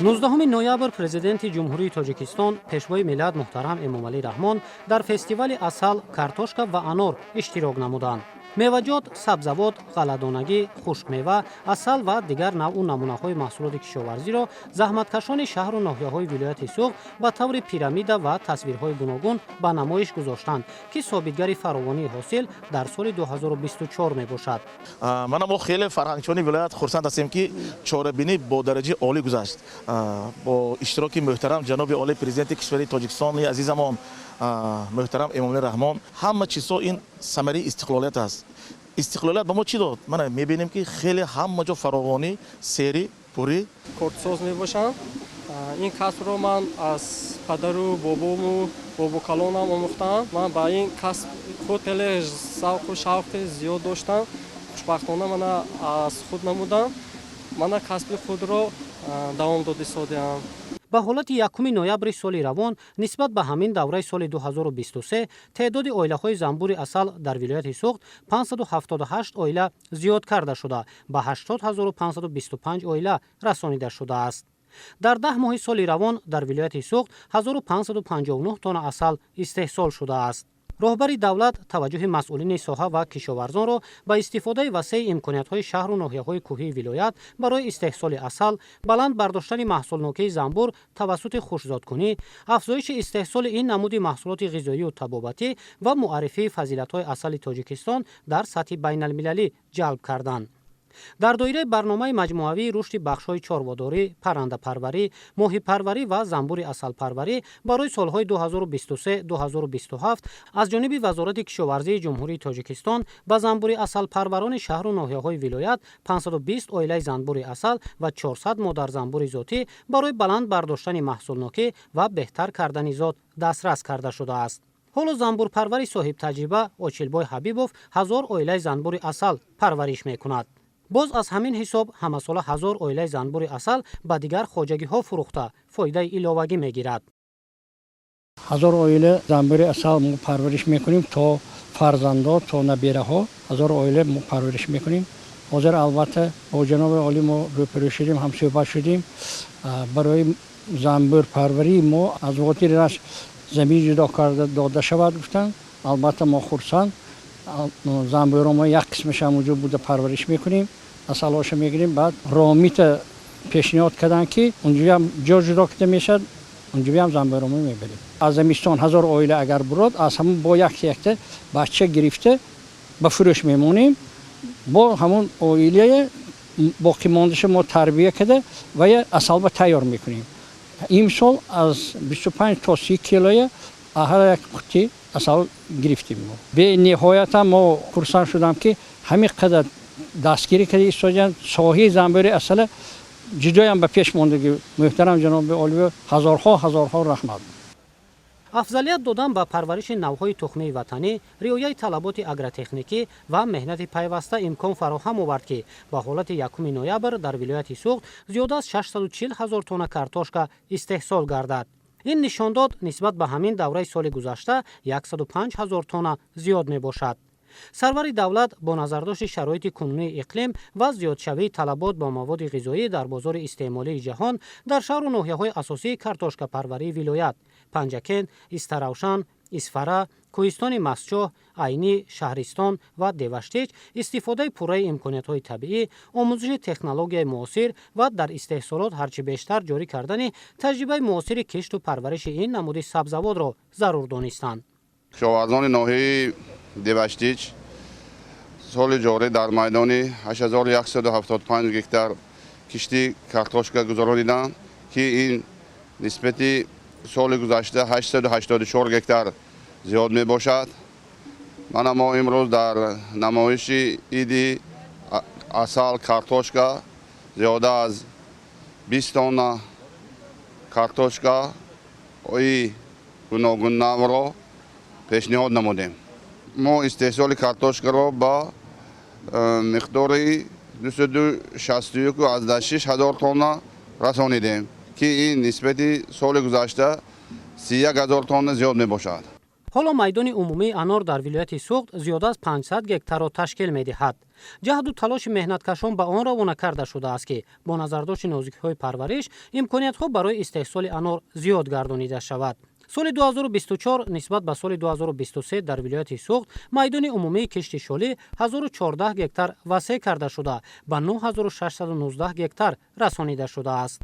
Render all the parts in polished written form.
19 ноябр Президенти Ҷумҳурии Тоҷикистон, Пешвои миллат муҳтарам Эмомалӣ Раҳмон дар фестивали асал, картошка ва анор иштирок намуданд. Меваҷот, сабзавот, ғалладонагӣ, хушкмева, асал ва дигар навъу намунаҳои маҳсулоти кишоварзиро заҳматкашони шаҳру ноҳияҳои вилояти Суғд ба таври пирамида ва тасвирҳои гуногун ба намоиш гузоштанд, ки собитгари фаровонии ҳосил дар соли 2024 мебошад. Мана, мо хеле, фарҳангчиёни вилоят, хурсанд ҳастем, ки чорабинӣ бо дараҷаи олӣ гузашт бо иштироки муҳтарам ҷаноби олӣ, Президенти кишвари Тоҷикистони азизамон муҳтарам Эмомалӣ Раҳмон. Ҳама чизҳо ин самараи истиқлолият аст. Истиқлолият ба мо чӣ дод? Мана, мебинем, ки хеле ҳама ҷо фаровонӣ, серӣ, пурӣ. Кортсоз мебошам. Ин касбро ман аз падару бобому бобокалонам омӯхтаам. Ман ба ин касб худ хеле завқу шавқи зиёд доштам. Хушбахтона, мана, аз худ намудам, мана, касби худро давом додисодиам. Ба ҳолати 1 ноябри соли равон нисбат ба ҳамин давраи соли 2023 теъдоди оилаҳои занбури асал дар вилояти Суғд 578 оила зиёд карда шуда, ба 80 525 оила расонида шудааст. Дар 10 моҳи соли равон дар вилояти Суғд 1559 тонна асал истеҳсол шудааст. Роҳбари давлат таваҷҷӯҳи масъулини соҳа ва кишоварзонро ба истифодаи васеи имкониятҳои шаҳру ноҳияҳои кӯҳии вилоят барои истеҳсоли асал, баланд бардоштани маҳсулнокии занбур тавассути хушзодкунӣ, афзоиши истеҳсоли ин намуди маҳсулоти ғизоию табобатӣ ва муаррифии фазилатҳои асали Тоҷикистон дар сатҳи байналмилалӣ ҷалб карданд. Дар доираи барномаи маҷмӯавии рушди бахшҳои чорводорӣ, паррандапарварӣ, моҳипарварӣ ва занбури асалпарварӣ барои солҳои 2023-2027 аз ҷониби Вазорати кишоварзии Ҷумҳурии Тоҷикистон ба занбури асалпарварони шаҳру ноҳияҳои вилоят 520 оилаи занбури асал ва 400 модарзанбури зотӣ барои баланд бардоштани маҳсулнокӣ ва беҳтар кардани зот дастрас карда шудааст. Ҳоло занбурпарвари соҳибтаҷриба Очилбой Ҳабибов 1000 оилаи занбури асал парвариш мекунад. Боз аз ҳамин ҳисоб ҳамасола 1000 оилаи занбури асал ба дигар хоҷагиҳо фурӯхта, фоидаи иловагӣ мегирад. 1000 оила занбури асал мо парвариш мекунем, то фарзандо, то набираҳо 1000 оила мо парвариш мекунем. Ҳозир, албатта, бо ҷаноби олӣ мо рӯпарӯ шудем, ҳамсӯҳбат шудем. Барои занбурпарварии мо аз водии Рашт замин ҷудо карда дода шавад, гуфтанд. Албатта, мо хурсанд. Занбӯро мо як қисмаша ҳамонҷо буда парвариш мекунем, асалҳоша мегирем. Баъд Ромита пешниҳод карданд, ки унҷоям ҷо ҷудо карда мешавад, унҷоям занбӯро мо мебарем. Аз замистон 1000 оила агар бурод, аз ҳамон бо як якта бача гирифта ба фурӯш мемонем. Бо ҳамон оилае боқимондаша мо тарбия карда ва асалба тайёр мекунем. Имсол аз 25 то 30 килоя ҳар як қутти асал гирифтем. Мо бениҳоятам мо хурсанд шудам, ки ҳамин қадар дастгирӣ карда истодаанд. Соҳаи занбӯри асала ҷудоям ба пеш мондагӣ. Муҳтарам ҷаноби олӣ, ҳазорҳо ҳазорҳо раҳмат. Афзалият додан ба парвариши навъҳои тухмии ватанӣ, риояи талаботи агротехникӣ ва меҳнати пайваста имкон фароҳам овард, ки ба ҳолати 1 ноябр дар вилояти Суғд зиёда аз 640 ҳазор тонна картошка истеҳсол гардад. Ин нишондод нисбат ба ҳамин давраи соли гузашта 105 ҳазор тонна зиёд мебошад. Сарвари давлат бо назардошти шароити кунунии иқлим ва зиёдшавии талабот ба маводи ғизоӣ дар бозори истеъмолии ҷаҳон дар шаҳру ноҳияҳои асосии картошкапарварии вилоят: Панҷакент, Истаравшан, Исфара, Кӯҳистони Мастчоҳ, Айнӣ, Шаҳристон ва Деваштич истифодаи пурраи имкониятҳои табиӣ, омӯзиши технологияи муосир ва дар истеҳсолот ҳарчи бештар ҷорӣ кардани таҷрибаи муосири кишту парвариши ин намуди сабзавотро зарур донистанд. Кишоварзони ноҳияи Деваштич соли ҷорӣ дар майдони 8175 гектар кишти картошка гузарониданд, ки ин нисбати соли гузашта 884 гектар зиёд мебошад. Мана, мо имрӯз дар намоиши иди асал, картошка зиёда аз 20 тонна картошкаи гуногуннавъро пешниҳод намудем. Мо истеҳсоли картошкаро ба миқдори 261,6 ҳазор тонна расонидем, ки ин нисбати соли гузашта 31 ҳазор тонна зиёд мебошад. Ҳоло майдони умумии анор дар вилояти Суғд зиёда аз 500 гектарро ташкил медиҳад. Ҷаҳду талоши меҳнаткашон ба он равона карда шудааст, ки бо назардошти нозукиҳои парвариш имкониятҳо барои истеҳсоли анор зиёд гардонида шавад. Соли 2024 нисбат ба соли 2023 дар вилояти Суғд майдони умумии кишти шолӣ 1014 гектар васеъ карда шуда, ба 9619 гектар расонида шудааст.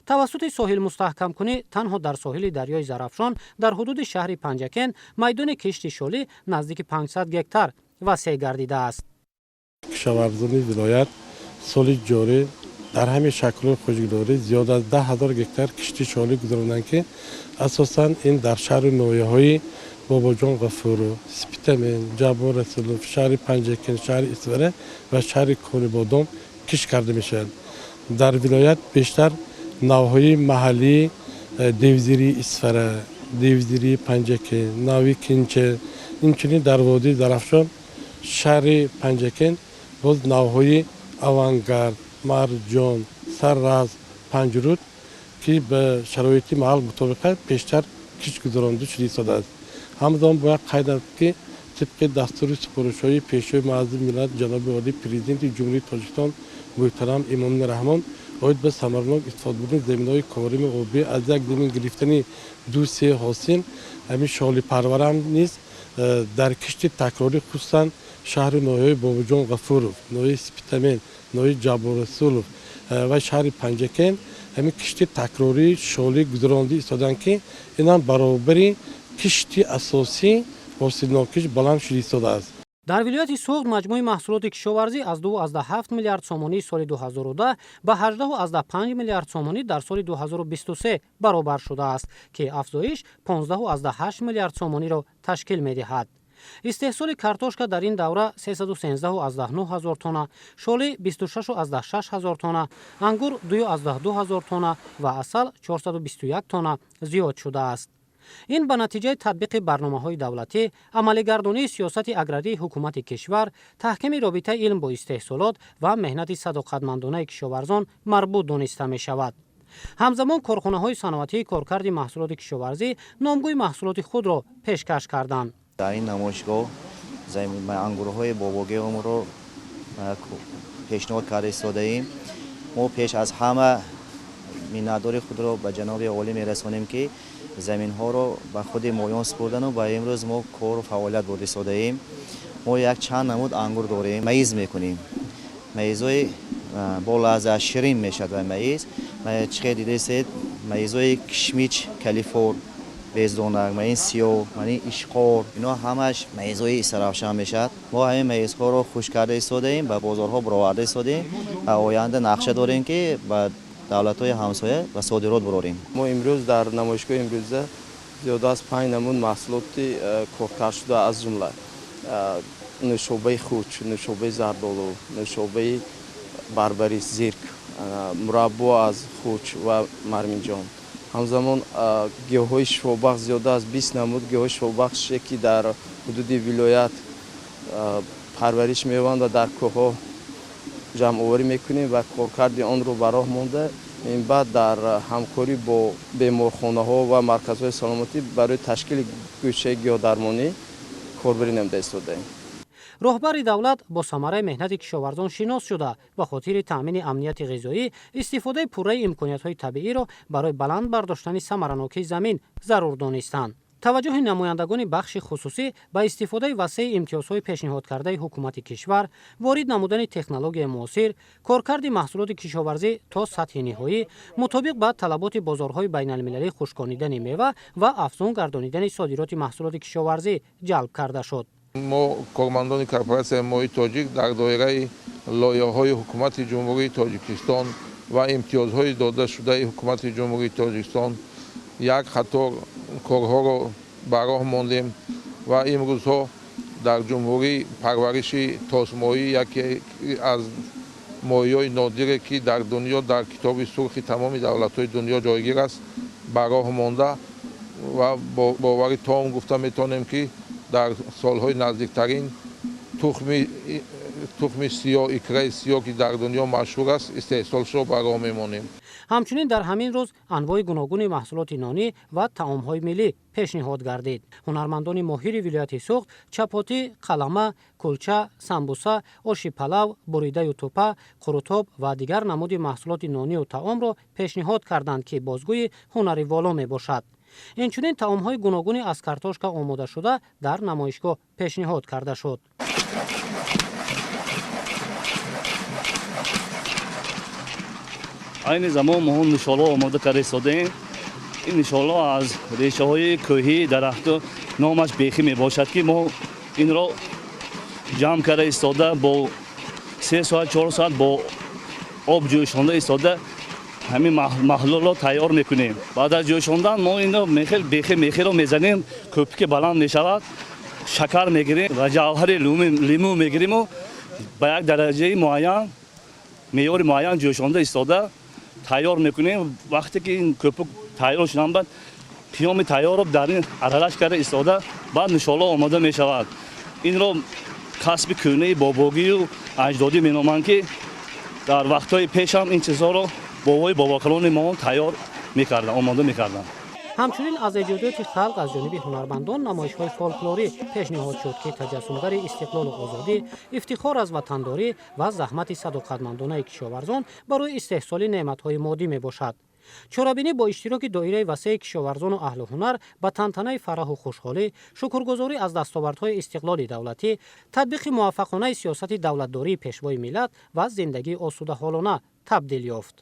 Тавассути соҳилмустаҳкамкунӣ танҳо дар соҳили дарёи Зарафшон дар ҳудуди шаҳри Панҷакент майдони кишти шолӣ наздики 500 гектар васеъ гардидааст. Кишоварзони вилоят соли ҷорӣ дар ҳамин шаклҳои хоҷагидорӣ зиёд аз 10 000 гектар кишти шолӣ гузаронанд, ки асосан ин дар шаҳру ноҳияҳои Бобоҷон Ғафуров, Спитамен, Ҷаббор Расулов, шаҳри Панҷакент, шаҳри Исфара ва шаҳри Конибодом кишт карда мешавад. Дар вилоят бештар навъҳои маҳаллии девзири Исфара, девзири Панҷакент, нави Кинче, инчунин дар водии Зарафшон, шаҳри Панҷакент боз навъҳои Авангард, Марҷон, Сарраз, Панҷруд, ки ба шароити маҳал мутобиқат пештар кишт гузаронида шуда истодааст. Ҳамзамон бояд қайд намуд, ки тибқи дастури супоришҳои Пешвои муаззами миллат, ҷаноби олӣ, Президенти Ҷумҳурии Тоҷикистон муҳтарам Эмомалӣ Раҳмон оид ба самаранок истифода бурдани заминҳои кориму обӣ, аз як замин гирифтани ду се ҳосил, ҳамин шолипарварам низ дар кишти такрорӣ, хусусан шаҳру ноҳияҳои Бобоҷон Ғафуров, ноҳияи Спитамен, ноҳияи Ҷаббор Расулов ва шаҳри Панҷакент ҳамин кишти такрории шолӣ гузаронида истоданд, ки инам баробари кишти асосӣ ҳосилнокиш баланд шуда истодааст. Дар вилояти Суғд маҷмӯи маҳсулоти кишоварзӣ аз 2,7 миллиард сомонии соли 2010 ба 18,5 миллиард сомонӣ дар соли 2023 баробар шудааст, ки афзоиш 15,8 миллиард сомониро ташкил медиҳад. Истеҳсоли картошка дар ин давра 313,9 ҳазор тонна, шолӣ 26,6 ҳазор тонна, ангур 2,2 ҳазор тонна ва асал 421 тонна зиёд шудааст. Ин ба натиҷаи татбиқи барномаҳои давлатӣ, амалигардонии сиёсати аграрии ҳукумати кишвар, таҳкими робитаи илм бо истеҳсолот ва меҳнати садоқатмандонаи кишоварзон марбут дониста мешавад. Ҳамзамон корхонаҳои саноатии коркарди маҳсулоти кишоварзӣ номгӯи маҳсулоти худро пешкаш карданд. Дар ин намоишгоҳ ангурҳои бобогиёмро пешниҳод карда истодаем. Мо пеш аз ҳама миннатдори худро ба ҷаноби олӣ мерасонем, ки заминҳоро ба худи моён супурдану ба имрӯз мо кору фаъолият бурда истодаем. Мо як чанд намуд ангур дорем, маиз мекунем, маизҳои бо лаззат, ширин мешавад. Ва маиз чӣ хел дидастед, маизҳои кишмич, калифор, бездонак, маин сиёҳ, маин ишқор, ино ҳамаш маизҳои Истаравшан мешавад. Мо ҳамин маизҳоро хушк карда истодаем, ба бозорҳо бароварда истодаем ва оянда нақша дорем, ки ба давлатҳои ҳамсоя ба содирот бурорем. Мо имрӯз дар намоишгоҳи имрӯза зиёда аз панҷ намуд маҳсулоти коркардшуда, аз ҷумла нӯшобаи хуч, нӯшобаи зардолу, нӯшобаи барбарис, зирк, мураббо аз хуч ва марминҷон, ҳамзамон гиёҳҳои шифобахш, зиёда аз 20 намуд гиёҳҳои шифобахше, ки дар ҳудуди вилоят парвариш меёбанд ва дар кӯҳҳо ҷамъоварӣ мекунем ва коркарди онро ба роҳ монда, минбаъд дар ҳамкорӣ бо беморхонаҳо ва марказҳои саломатӣ барои ташкили гӯшаи гиёҳдармонӣ корбарӣ намуда истодаем. Роҳбари давлат бо самараи меҳнати кишоварзон шинос шуда, ба хотири таъмини амнияти ғизоӣ истифодаи пурраи имкониятҳои табииро барои баланд бардоштани самаранокии замин зарур донистанд. Таваҷҷӯҳи намояндагони бахши хусусӣ ба истифодаи васеи имтиёзҳои пешниҳодкардаи ҳукумати кишвар, ворид намудани технологияи муосир, коркарди маҳсулоти кишоварзӣ то сатҳи ниҳоӣ мутобиқ ба талаботи бозорҳои байналмилалӣ, хушконидани мева ва афзун гардонидани содироти маҳсулоти кишоварзӣ ҷалб карда шуд. Мо, кормандони корпоратсияи моҳии тоҷик, дар доираи лоиҳаҳои Ҳукумати Ҷумҳурии Тоҷикистон ва имтиёзҳои додашудаи Ҳукумати Ҷумҳурии Тоҷикистон як қатор корҳоро ба роҳ мондем ва имрӯзҳо дар ҷумҳурӣ парвариши тосмоҳӣ, яке аз моҳиҳои нодире, ки дар дунё дар Китоби сурхи тамоми давлатҳои дунё ҷойгир аст, ба роҳ монда ва бо бовари том гуфта метавонем, ки дар солҳои наздиктарин тухми сиёҳ, икраи сиёҳ, ки дар дунё машҳур аст, истеҳсолшро ба роҳ мемонем. Ҳамчунин дар ҳамин рӯз анвои гуногуни маҳсулоти нонӣ ва таомҳои миллӣ пешниҳод гардид. Ҳунармандони моҳири вилояти Суғд чапотӣ, қалама, кулча, самбуса, оши палав, буридаю тӯпа, қурутоб ва дигар намуди маҳсулоти нонию таомро пешниҳод карданд, ки бозгӯи ҳунари воло мебошад. Инчунин таомҳои гуногуни аз картошка омодашуда дар намоишгоҳ пешниҳод карда шуд. Айни замон мо нушоло омода карда истодаем. Ин нушоло аз решаҳои кӯҳии дарахту номаш бехӣ мебошад, ки мо инро ҷамъ карда истода, бо 3 соат, 4 соат бо об ҷӯшонда истода, ҳамин маҳлулро тайёр мекунем. Баъд аз ҷӯшондан мо инро мехел бехи мехиро мезанем, кӯпики баланд мешавад, шакар мегирем ва ҷавҳари лимӯ мегириму ба як дараҷаи муайян, меъёри муайян ҷӯшонда истода тайёр мекунем. Вақте ки ин кӯпук тайёр шудан, баъд қиёми тайёрро дар ин аралаш карда истода, баъд нушоло омода мешавад. Инро касби кӯҳнаи бобогию аҷдодӣ меноманд, ки дар вақтҳои пешам ин чизҳоро бобои бобокалони мо тайёр мекарданд, омода мекарданд. Ҳамчунин аз эҷодиёти халқ аз ҷониби ҳунармандон намоишҳои фолклорӣ пешниҳод шуд, ки таҷассумгари истиқлолу озодӣ, ифтихор аз ватандорӣ ва заҳмати садоқатмандонаи кишоварзон барои истеҳсоли неъматҳои моддӣ мебошад. Чорабинӣ бо иштироки доираи васеи кишоварзону аҳлу ҳунар ба тантанаи фараҳу хушҳолӣ, шукргузорӣ аз дастовардҳои истиқлоли давлатӣ, татбиқи муваффақонаи сиёсати давлатдории Пешвои миллат ва зиндагии осудаҳолона табдил ёфт.